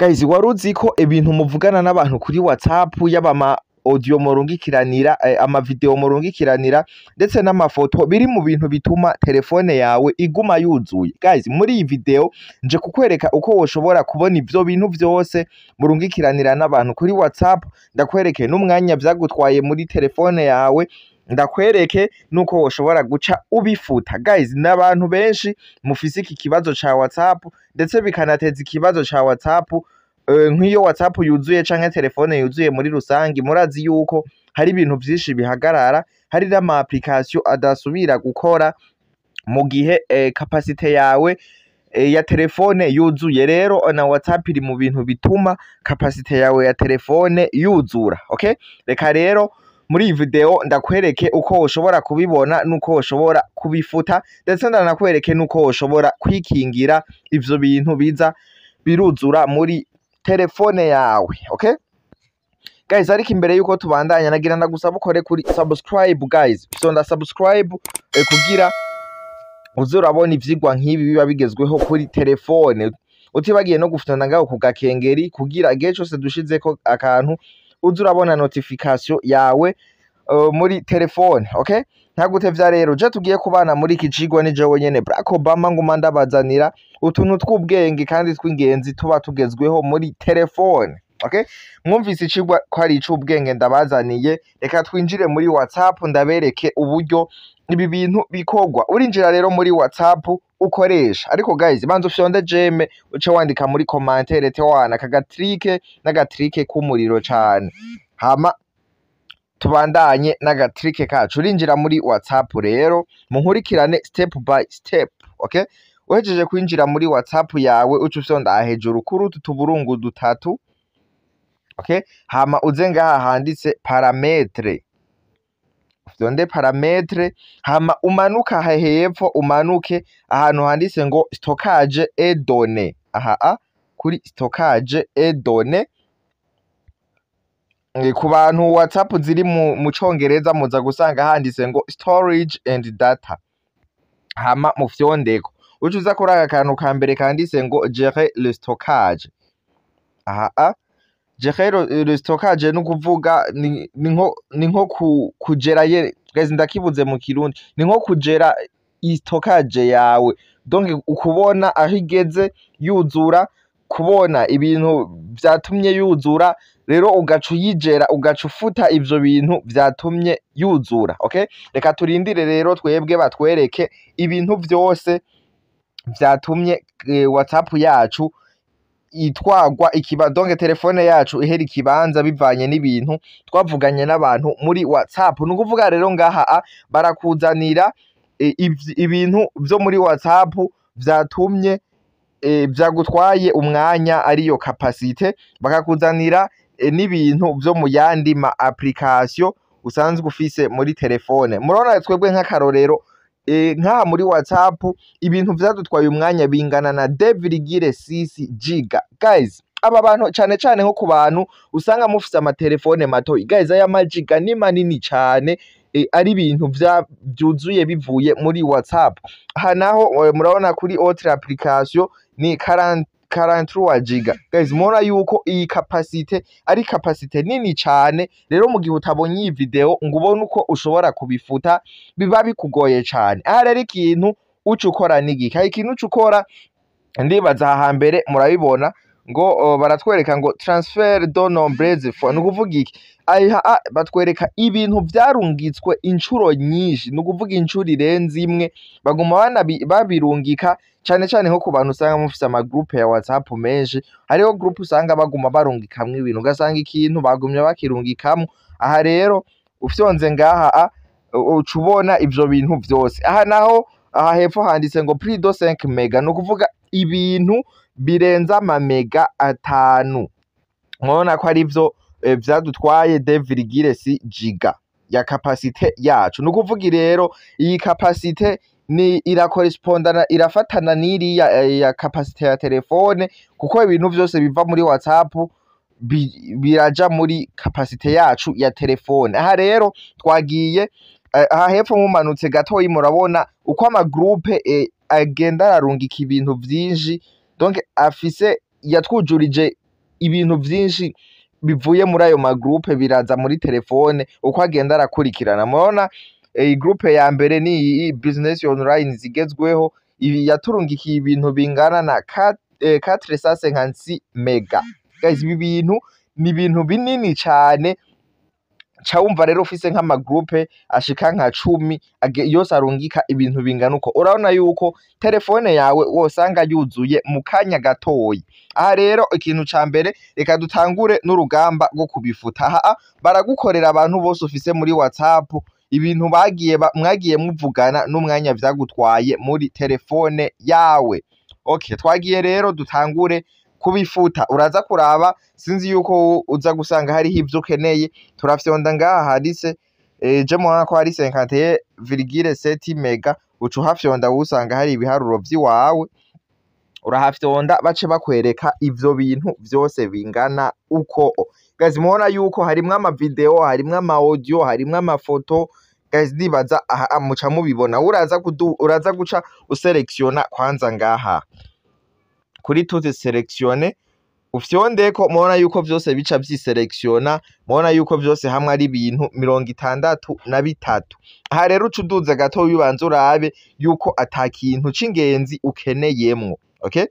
Guys, wari uzi ko ibintu muvugana n'abantu kuri WhatsApp, yaba ama audio murungikiranira, ama video murungikiranira, ndetse n'amafoto, biri mu bintu bituma telefone yawe iguma yuzuye? Guys, muri iyi video nje kukwereka uko woshobora kubona ivyo bintu vyose murungikiranira n'abantu kuri WhatsApp. Ndakwereke n'umwanya vyagutwaye muri telefone yawe, ndakwereke nuko woshobora guca ubifuta. Guys, n'abantu benshi mufise iki kibazo ca WhatsApp, ndetse bikanateza ikibazo ca WhatsApp. Nk'iyo WhatsApp yuzuye canke telefone yuzuye muri rusangi, murazi yuko hari ibintu vyinshi bihagarara, hari n'ama application adasubira gukora mu gihe capacité yawe ya telefone yuzuye. Rero na WhatsApp iri mu bintu bituma capacité yawe ya telefone yuzura. Okay, reka rero muri iyi video ndakwereke uko woshobora kubibona nuko woshobora kubifuta, ndetse ndanakwereke nuko woshobora kwikingira ivyo bintu biza biruzura muri telefone yawe. Okay guys, ariko imbere yuko tubandanya, nagira ndagusaba ukore kuri subscribe. Guys, sonda subscribe kugira uze urabona ivyigwa nk'ibi biba bigezweho kuri telefone, utibagiye no gufyonda ngaho ku gakengeri kugira igihe cose dushizeko akantu uze urabona notification yawe muri telefone. Okay, ntagutevya rero, je tugiye kubana muri iki cigwa ni jewe nyene Barack Obama, nguma ndabazanira utuntu tw'ubwenge kandi tw'ingenzi tuba tugezweho muri telefone. Okay, mwumvise icigwa ko ari ic'ubwenge ndabazaniye. Reka twinjire muri WhatsApp ndabereke uburyo ibi bintu bikorwa. Urinjira rero muri WhatsApp ukoresha, ariko guys, banza ufyonde j'aime, uce wandika muri commentaire tewana aka gatrick n'agatrick k'umuriro cane, hama tubandanye n'agatrick kacu. Urinjira muri WhatsApp rero, munkurikirane step by step. Okay, uhejeje kwinjira muri WhatsApp yawe, uca ufyonda hejuru kuri utu tuburungu dutatu. Okay, hama uze ngaha handitse paramètres, ufyonde paramètres, hama umanuka aha hepfo, umanuke ahantu handitse ngo stockage et données. Aha a kuri stockage et données. Ku bantu WhatsApp ziri mu congereza, muza gusanga handitse ngo storage and data. Hama mufyondeko, uca uza kuri aka kantu ka mbere kanditse ngo gérer le stockage. Aha a gérer le stockage, ni ukuvuga ni nko kugera ye, guys, ndakibuze mu Kirundi, ni nko kugera stockage yawe, donc ukubona aho igeze yuzura, kubona ibintu vyatumye yuzura, rero ugaca uyigera, ugaca ufuta ivyo bintu vyatumye yuzura. Okay, reka turindire rero twebwe batwereke ibintu vyose vyatumye WhatsApp yacu itwagwa ikiba, donc telefone yacu ihera ikibanza bivanye n'ibintu twavuganye n'abantu muri WhatsApp. Ni ukuvuga rero ngaha a barakuzanira ibintu vyo muri WhatsApp vyatumye vyagutwaye umwanya, ariyo capacité, bakakuzanira n'ibintu vyo mu yandi ma application usanzwe ufise muri telefone. Murabona twebwe nk'akarorero, nkaha muri WhatsApp ibintu vyadutwaye umwanya bingana na 2,6 giga. Guys, aba bantu cane cane nko ku bantu usanga mufise amatelefone matoyi, guys, aya magiga ni manini cane, ari ibintu vyuzuye bivuye muri WhatsApp. Aha naho murabona kuri autre application ni 40 43 giga. Guys, murabona yuko iyi capacité ari capacité nini cane. Rero mu gihe utabonye iyi video ngo ubone uko ushobora kubifuta, biba bikugoye cane. Aha rero ikintu uca ukora ni igiki? Hari ikintu uca ukora, ndibaza aha hambere murabibona ngo baratwereka ngo transfert de nombreuses fois. Ni ukuvuga iki? Aha batwereka ibintu vyarungitswe incuro nyinshi, ni ukuvuga incuro irenze imwe, baguma babirungika, cane cane nko ku bantu usanga mufise ama groupe ya WhatsApp menshi. Hariho groupe usanga baguma barungikamwo ibintu, ugasanga ikintu bagumye bakirungikamwo. Aha rero ufyonze ngaha a uca ubona ivyo bintu vyose. Aha naho aha hepfo handitse ngo plus de 5 mega, ni ukuvuga ibintu birenze amamega 5. Murabona ko arivyo vyadutwaye 2,6 giga ya capacité yacu. Ni ukuvuga rero iyi capacité ni irakorespondana, irafatana n'iriya ya capacité ya telefone, kuko ibintu vyose biva muri WhatsApp biraja muri capacité yacu ya telefone. Aha rero twagiye aha hepfo, mumanutse gatoyi murabona uko ama groupe agenda ararungika ibintu vyinshi, donc afise yatwujurije. Ibintu vyinshi bivuye muri ayo ma groupe biraza muri telefone uko agenda arakurikirana. Murabona iyi groupe ya mbere ni iyi business online zigezweho, ibi yaturungikiye ibintu bingana na 456 mega. Guys, ibi bintu ni ibintu binini cane. Ca wumva rero ufise nk'ama groupe ashika nka 10 yose arungika ibintu bingana uko, urabona yuko telefone yawe wosanga yuzuye mu kanya gatoyi. Aha rero ikintu ca mbere, reka dutangure n'urugamba rwo kubifuta. Aha baragukorera abantu bose ufise muri WhatsApp, ibintu bagiye mwagiye muvugana n'umwanya vyagutwaye muri telefone yawe. Okay, twagiye rero, dutangure kubifuta. Uraza kuraba, sinzi yuko uza gusanga hariho ivyo ukeneye. Turafyonda ngaha handitse je mubona ko hari 51,7 mega, uca uhafyonda, usanga hari ibiharuro vy'iwawe. Urahafyonda, bace bakwereka ivyo bintu vyose bingana uko. Guys, mubona yuko harimwo ama video, harimwo ama audio, harimwo amafoto. Guys, ndibaza aha muca mubibona. Uraza guca uselectiona kwanza ngaha kuri tout sélectionner, ufyondeko. Mubona yuko vyose bica vyiselectiona. Mubona yuko vyose hamwe ari ibintu 63. Aha rero uca uduza gato, ubanza urabe yuko ata kintu c'ingenzi ukeneyemwo. Okay,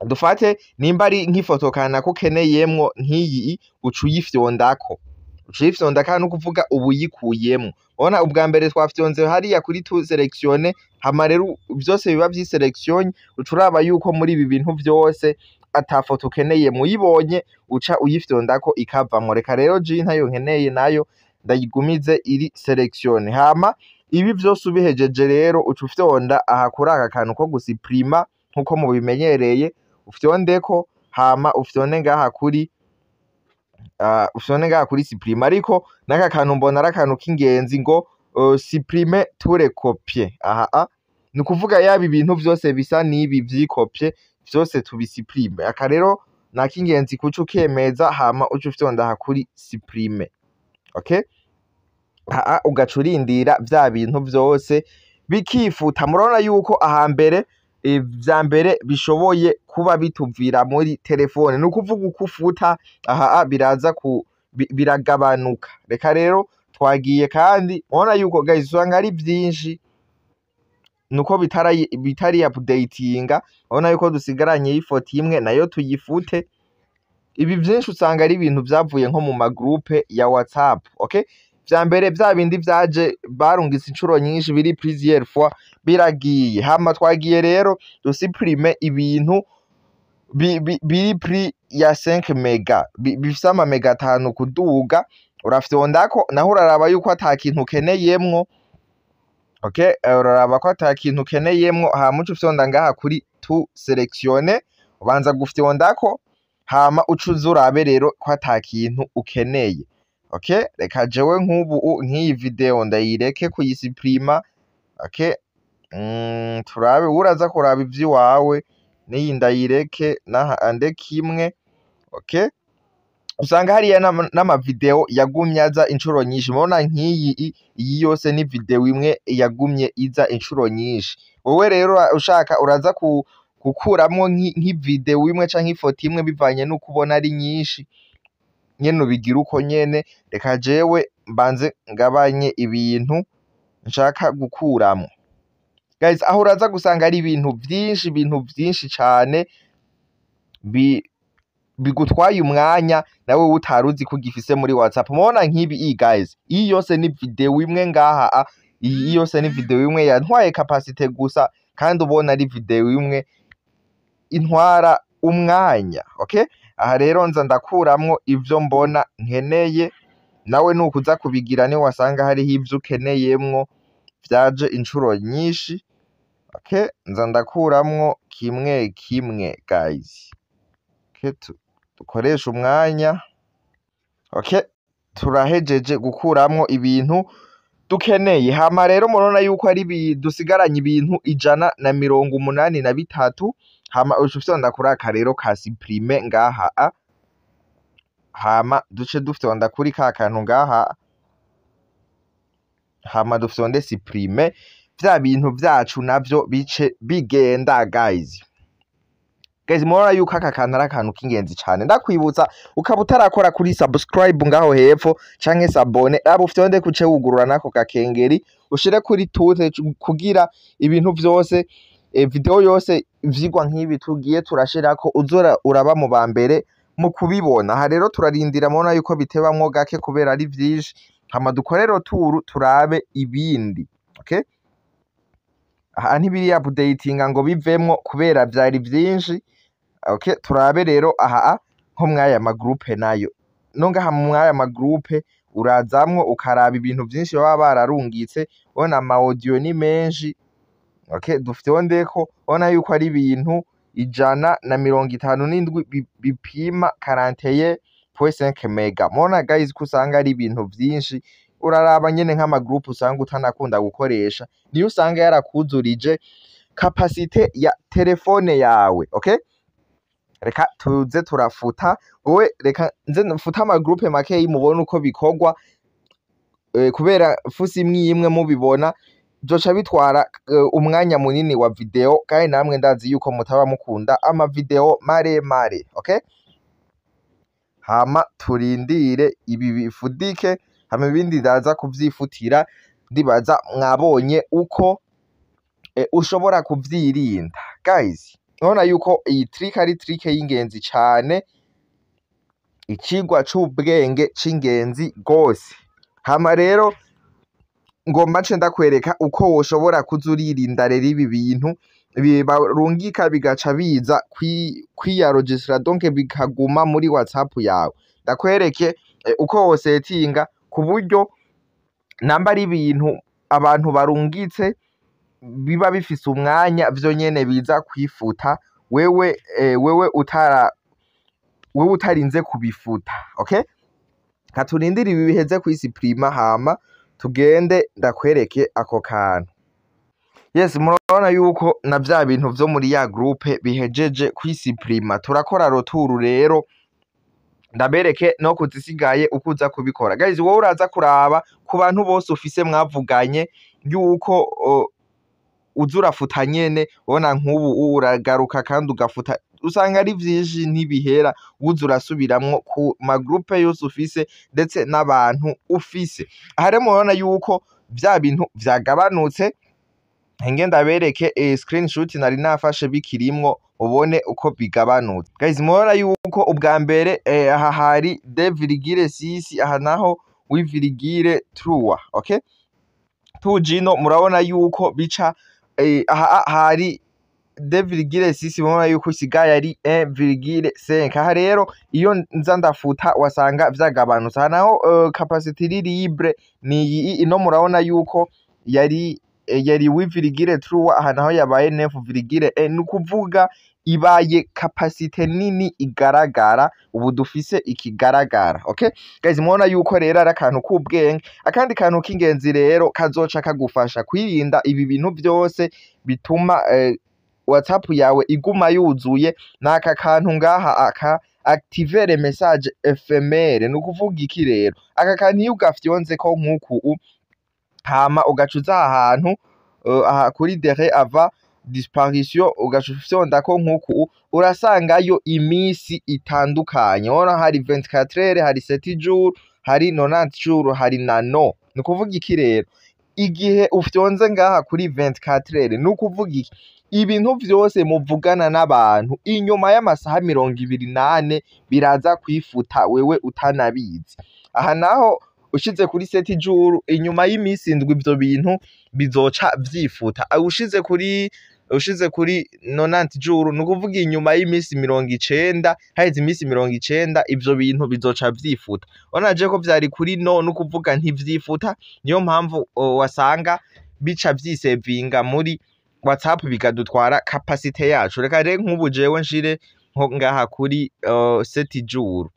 dufate nimba ari nk'ifoto kanaka ukeneyemwo, nk'iyi, uca uyifyondako. Uca uyifyondako ni ukuvuga uba uyikuyemwo. Ubona ubwa mbere twafyonze hariya kuri tout sélectionner, hama rero vyose biba vyiselectionye. Uca uraba yuko muri ibi bintu vyose ata foto ukeneyemwo. Uyibonye, uca uyifyondako ikavamwo. Reka rero je ntayo nkeneye, nayo ndayigumize iri sélectionnée. Hama ibi vyose ubihejeje rero, uca ufyonda aha kuri aka kantu ko gusiprima nkuko mubimenyereye. Ufyondeko, hama ufyonde ngaha kuri supprimer. Ariko n'aka kantu mbona ari akantu k'ingenzi ngo supprimer toutes les copies. Aha ni ukuvuga yaba ibintu vyose bisa n'ibi vyikopye vyose tubisiprime. Aka rero ni ak'ingenzi kuca ukemeza, hama uca ufyonda aha kuri supprimer. Okay, aha ugaca urindira vya bintu vyose bikifuta. Murabona yuko ahambere vya mbere bishoboye kuba bituvira muri telefone, ni ukuvuga uko ufuta aha biraza ku biragabanuka. Reka rero twagiye, kandi murabona yuko, guys, usanga ari vyinshi, nuko bitari updatinga. Urabona yuko dusigaranye ifoto imwe, nayo tuyifute. Ibi vyinshi usanga ari ibintu vyavuye nko mu ma groupe ya WhatsApp. Okay, vya mbere vya bindi vyaje barungitse incuro nyinshi, biri plusieurs fois, biragiye. Hama twagiye rero dusiprime ibintu biri plus ya 5 mega, bifise ama mega 5 kuduga. Urafyondako naho, uraraba yuko ata kintu ukeneyemwo. Okay, uraraba ko ata kintu ukeneyemwo, hama uca ufyonda ngaha kuri tout sélectionner. Ubanza gufyondako, hama uca uza urabe rero ko ata kintu ukeneye. Okay, reka jewe nk'ubu nk'iyi video ndayireke kuyisiprima. Okay, turabe, uraza kuraba ivy'iwawe. N'iyi ndayireke, naha andeke imwe. Okay, usanga hariya n'ama video yagumye aza incuro nyinshi. Murabona nk'iyi iyi yose ni video imwe yagumye iza incuro nyinshi. Wowe rero ushaka uraza gukuramwo nk'ivideo imwe canke ifoto imwe, bivanye n'uko ubona ari nyinshi nyene, ubigira uko nyene. Reka jewe mbanze ngabanye ibintu nshaka gukuramwo. Guys, aho uraza gusanga ari ibintu vyinshi, ibintu vyinshi cane bigutwaye umwanya nawe utari uzi ko ugifise muri WhatsApp. Mubona nk'ibi iyi, guys, iyi yose ni video imwe ngaha iyi yose ni video imwe yantwaye capacité gusa, kandi ubona ari video imwe intwara umwanya. Okay, aha rero nza ndakuramwo ivyo mbona nkeneye. Nawe nukuza kubigira ni wasanga hariho ivyo ukeneyemwo vyaje incuro nyinshi. Okay, nza ndakuramwo kimwe kimwe, guys. Okay, dukoreshe umwanya. Okay, turahejeje gukuramwo ibintu dukeneye. Hama rero murabona yuko ari dusigaranye ibintu 183. Hama uca ufyonda kuri aka rero ka supprimer ngaha hama duce dufyonda kuri ka kantu ngaha, hama dufyonde supprimer, vya bintu vyacu navyo bice bigenda, guys. Guys, murabona yuko aka kantu ari akantu k'ingenzi cane. Ndakwibutsa, ukaba utarakora kuri subscribe ngaho hepfo canke s'abonner, raba ufyonde kuce wugurura nako gakengeri, ushire kuri toutes kugira ibintu vyose, video yose, ivyigwa nk'ibi tugiye turashirako, uzora uraba mu ba mbere mu kubibona. Aha rero turarindira, murabona yuko bitebamwo gake kubera ari vyinshi, hama dukore retour turabe ibindi. Okay, aha ntibiri updatinga ngo bivemwo kubera vyari vyinshi. Okay, turabe rero aha nko mwaya magroupe nayo. No ngaha mwaya magroupe urazamwo ukaraba ibintu vyinshi baba bararungitse, ubona ama audio ni menshi. Okay, dufyondeko, ubona yuko ari ibintu 157 bipima 41.5 mega. Mubona guys ko usanga ari ibintu vyinshi. Uraraba nyene nk'amagroupe usanga utanakunda gukoresha, niyo usanga yarakuzurije capacité ya telefone yawe. Okay, reka tuze turafuta. Wowe reka nze mfute amagroupe makeyi mubone uko bikorwa, kubera fusi imwe imwe mubibona vyoca bitwara umwanya munini wa video, kandi namwe ndazi yuko mutaba mukunda ama video maremare. Okay, hama turindire ibi bifudike, hama ibindi ndaza kuvyifutira. Ndibaza mwabonye uko ushobora kuvyirinda. Guys, urabona yuko iyi trick ari trick y'ingenzi cane, icigwa c'ubwenge c'ingenzi gose. Hama rero ngomba nce ndakwereka uko woshobora kuza uririnda rero ibi bintu barungika bigaca biza kwiyarogistra, donc bikaguma muri WhatsApp yawe. Ndakwereke uko wosetinga ku buryo namba ari ibintu abantu barungitse biba bifise umwanya, vyo nyene biza kwifuta wewe wewe utarinze kubifuta. Okay, katurindire ibi biheze kwisiprima, hama tugende ndakwereke ako kantu. Yes, murabona yuko na vya bintu vyo muri ya groupe bihejeje kwisiprima. Turakora retour rero, ndabereke no kuzisigaye uko uza kubikora. Guys, wowe uraza kuraba ku bantu bose ufise mwavuganye yuko uza urafuta nyene. Ubona nk'ubu uragaruka kandi ugafuta, usanga ari vyinshi ntibihera, uza urasubiramwo ku magroupe yose ufise ndetse n'abantu ufise. Aha rero murabona yuko vya bintu vyagabanutse. Nge ndabereke screenshot nari nafashe bikirimwo, ubone uko bigabanutse. Guys, murabona yuko ubwa mbere aha hari 2,6, aha naho 8,3. Okay, tuje ino murabona yuko bica aha hari 2,6, murabona yuko isigaye ari 1,5. Aha rero iyo nza ndafuta wasanga vyagabanutse. Aha naho capacity iri libre ni iyi ino, murabona yuko yari 8,3, aha naho yabaye 9,1, ni ukuvuga ibaye capacité nini igaragara. Ubu dufise ikigaragara. Okay guys, mubona yuko rero ari akantu k'ubwenge. Akandi kantu k'ingenzi rero kazoca kagufasha kwirinda ibi bintu vyose bituma WhatsApp yawe iguma yuzuye, n'aka kantu ngaha aka activer les messages éphémères. Ni ukuvuga iki rero? Aka kantu iyo ugafyonzeko nk'uku, hama ugaca uza aha hantu aha kuri délai avant disparition, ugaca ufyondako nk'uku, urasangayo imisi itandukanye. Urabona hari 24 heures, hari 7 jours, hari 90 jours, hari na no. Ni ukuvuga iki rero? Igihe ufyonze ngaha kuri 24 heures, ni ukuvuga iki? Ibintu vyose muvugana n'abantu inyuma y'amasaha 24 biraza kwifuta wewe utanabizi. Aha naho ushize kuri 7 jours, inyuma y'imisi 7 ivyo bintu bizoca vyifuta. Ushize kuri 90 jours, ni ukuvuga inyuma y'imisi 90, haheze imisi 90 ivyo bintu bizoca vyifuta. Urabona je ko vyari kuri no, ni ukuvuga ntivyifuta. Niyo mpamvu wasanga bica vyisevinga muri WhatsApp bikadutwara capacité yacu. Reka rero nk'ubu jewe nshire nko ngaha kuri 7 jours.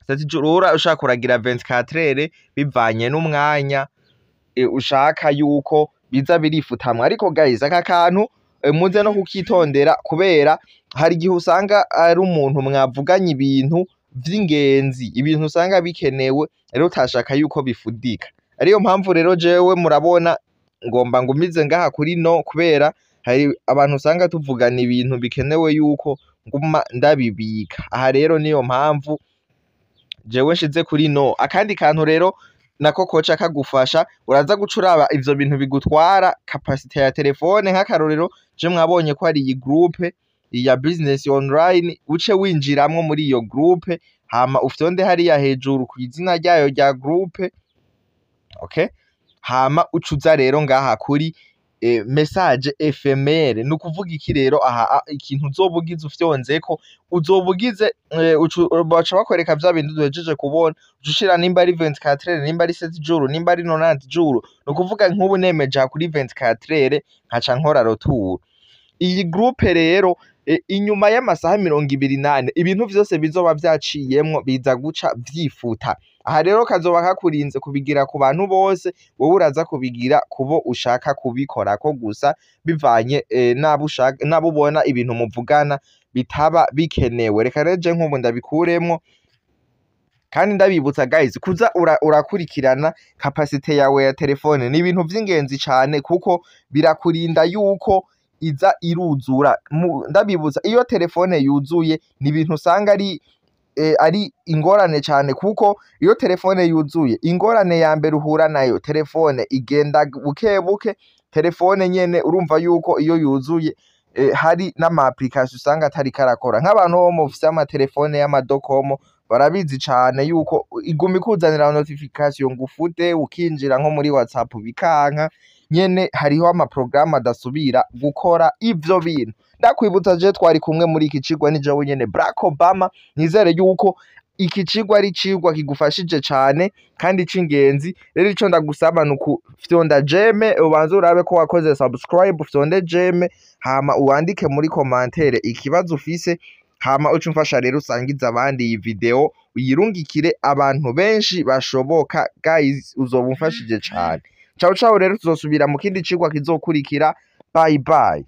7 jours, ura ushaka kuragira 24 heures bivanye n'umwanya ushaka yuko biza birifutamwo. Ariko guys, aka kantu muze no kukitondera, kubera hari igihe usanga ari umuntu mwavuganye ibintu vy'ingenzi, ibintu usanga bikenewe rero utashaka yuko bifudika. Ariyo mpamvu rero jewe murabona ngomba ngumize ngaha kuri no, kubera hari abantu usanga tuvugana ibintu bikenewe yuko nguma ndabibika. Aha rero niyo mpamvu jewe nshize kuri no. Akandi kantu rero nako koca kagufasha, uraza guca uraba ivyo bintu bigutwara capacité ya telefone. Nk'akarorero, je mwabonye ko ari iyi groupe ya business online, uce winjiramwo muri iyo groupe, hama ufyonde hariya hejuru kw'izina ryayo rya groupe, okay? Hama ucuza rero ngaha kuri message éphémère. Ni ukuvuga iki rero aha? Ikintu uzoba ugize ufyonzeko, uzoba ugize baca bakwereka vya bindi duhejeje kubona, uca ushira nimba ari 24 heures, nimba ari 7 jours, nimba ari 90 jours. Ni ukuvuga nk'ubu nemeje aha kuri 24 heures, nkaca nkora retour, iyi groupe rero inyuma y'amasaha 24 ibintu vyose bizoba vyaciyemwo biza guca vyifuta. Aha rero kazoba kakurinze kubigira ku bantu bose, wowe uraza kubigira kubo ushaka kubikorako gusa, bivanye n'abo ushaka, n'abo ubona ibintu muvugana bitaba bikenewe. Reka rero je nk'ubu ndabikuremwo. Kandi ndabibutsa guys, kuza urakurikirana capacité yawe ya telefone ni ibintu vy'ingenzi cane, kuko birakurinda yuko iza iruzura. Ndabibutsa, iyo telefone yuzuye ni ibintu usanga ari ingorane cane, kuko iyo telefone yuzuye, ingorane ya mbere uhura nayo, telefone igenda buke buke. Telefone nyene urumva yuko iyo yuzuye hari n'ama application usanga atariko arakora. Nk'abantu bo mufise amatelefone y'amadokomo barabizi cane yuko iguma ikuzanira notification ngo ufute, ukinjira nko muri WhatsApp bikanka nyene, hariho ama programme adasubira gukora ivyo bintu. Ndakwibutsa, je twari kumwe muri iki cigwa ni jewe nyene Barack Obama. Nizere yuko iki cigwa ari icigwa kigufashije cane kandi c'ingenzi. Rero ico ndagusaba ni ukufyonda j'aime, ubanze urabe ko wakoze subscribe, ufyonde j'aime, hama uwandike muri commentaire ikibazo ufise, hama uce umfasha rero usangize abandi iyi video, uyirungikire abantu benshi bashoboka. Guys, uzoba umfashije cane. Ciao ciao. Rero tuzosubira mu kindi cigwa kizokurikira. Bye bye.